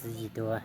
Txiv yig dua.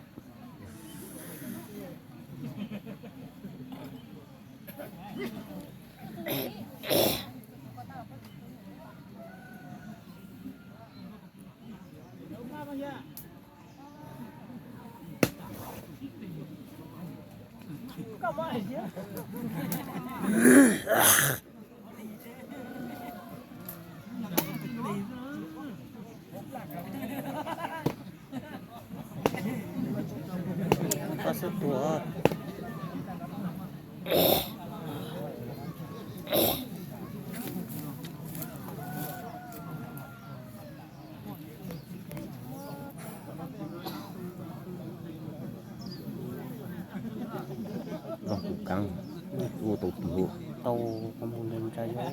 Los kuv kav ua tau tus tau qhov mus ntsa yau.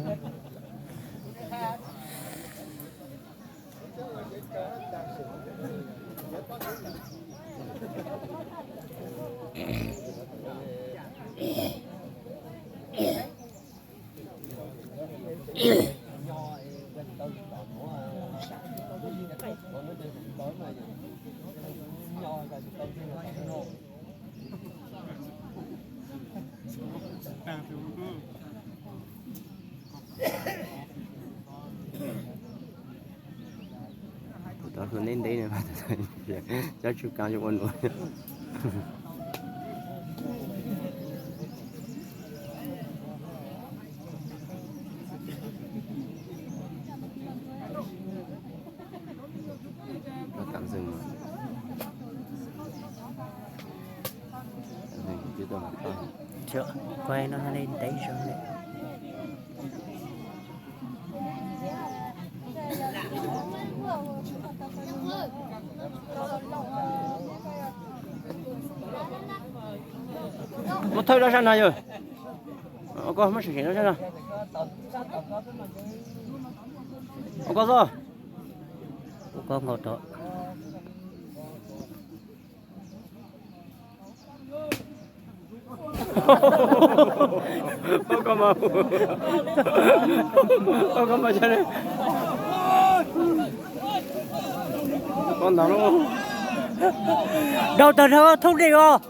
Tus tod hlua neb ntev no, cov tsw kav zoo ua luaj. Kuv no ntev zoo li. Muab thawb rau sab no yog. Koj muab sim sim rau sab no. Koj xwb. Ua koj nkaus rau. Koj mas, koj mas, koj ntag lauj. Daug tag nrho thoob dej os.